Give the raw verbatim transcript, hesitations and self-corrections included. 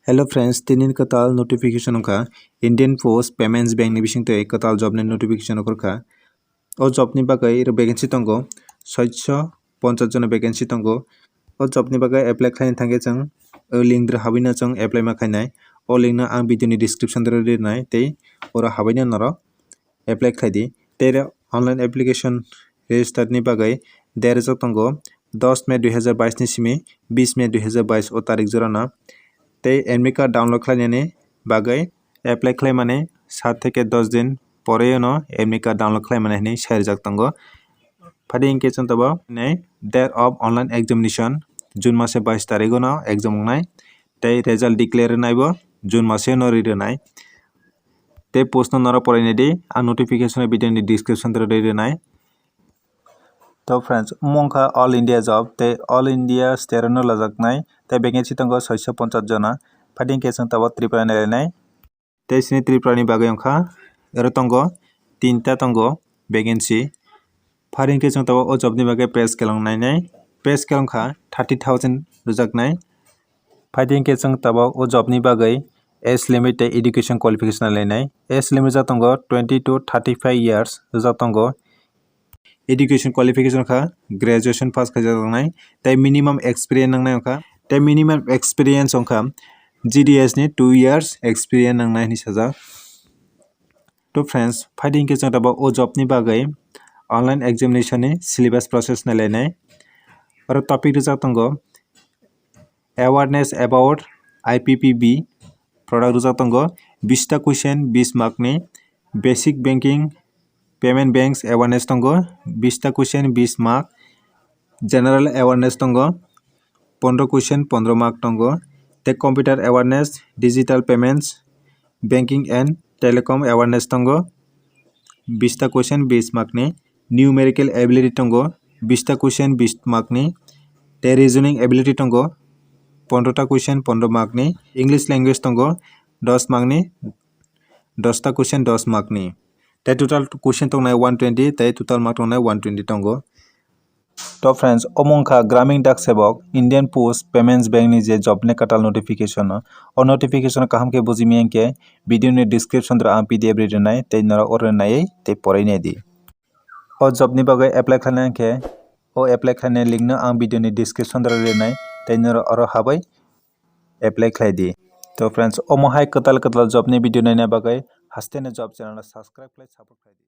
Hello friends, tini kwtal notification wngkha Indian Post Payments Bank ni bisingtwi kwtal job ni notification okorkha. O job ni bagwi vacancy tongo soicho ponchas jona vacancy tongo. O job ni bagwi apply khlaina thangkhe chwng o link dro habwino chwng apply ma khainai. O link no ang video ni description dro rinai tei oro habwino norok apply khlai di. Tei re online application register ni bagwi date rijak tongo dos May dui hazar bais ni simi bis May dui hazar bais o tarik jorano. Tei admit card download khlainani bagwi apply khlaimani sat theke dos din porei no admit card download khlaimani hinwi sai rijak tongo. Phadi hinkhe chwng tabok nai date of online examination, June mase bais tarik no exam wngnai. Tei result declare rwnai bo June mase no ri rwnai. Tei post no norok porainai di, ang notification video ni description dro ri rwnai. To friends, omo wngkha All India job, tei All India state no lajaknai, tei vacancy tongo soiso ponchas jona. Phadi hinkhe chwng tabok Tripura ni lainai. Tei chini Tripura ni bagwi wngkha, oro tongo tinta tongo vacancy. Phadi hinkhe chwng tabok o job ni bagwi pay scale wng nainai. Pay scale wngkha thirty thousand rwjaknai. Phadi hinkhe chwng tabok o job ni bagwi age limit tei education qualification lainai. Age limit rijak tongo twenty to thirty five years rijak tongo. Education qualification wngkha graduation pass khaijak tongnai, tei minimum experience nangnai wngkha, tei minimum experience wngkha G D S ni two years experience nangnai hinwi sajak. To friends, phadi hinkhe chwng tabok o job ni bagwi online examination ni syllabus process nailainai. Oro topic rijak tongo awareness about I P P B product rijak tongo, bista question bis mark ni, basic banking payment banks awareness tongo, bista question bis mark, general awareness tongo, pondro question pondro mark tongo, tei computer awareness, digital payments, banking and telecom awareness tongo, bista question bis mark ni, numerical ability tongo, bista question bis mark ni, tei reasoning ability tongo, pondro ta question pondro mark ni, English language tongo, dos mark ni, dos ta question dos mark ni, tei total question tongnai one twenty, tei total mark tongnai one twenty tongo. To friends, omo wngkha Gramin Dak Sevak, Indian Post Payments Bank ni je job ni kwtal notification no. O notification kaham khe buji manya khe video ni description dro ang P D F ri rwnai, tei norok oro naiwi tei porai nai di. O job ni bagwi apply khlaina khe o apply khlaina link no ang video ni description dro rinai, tei norok oro habai apply khlai di. To friends, omo hai kwtal kwtal job ni video naina bagwi haste ni job channel no subscribe khlai support khlai di.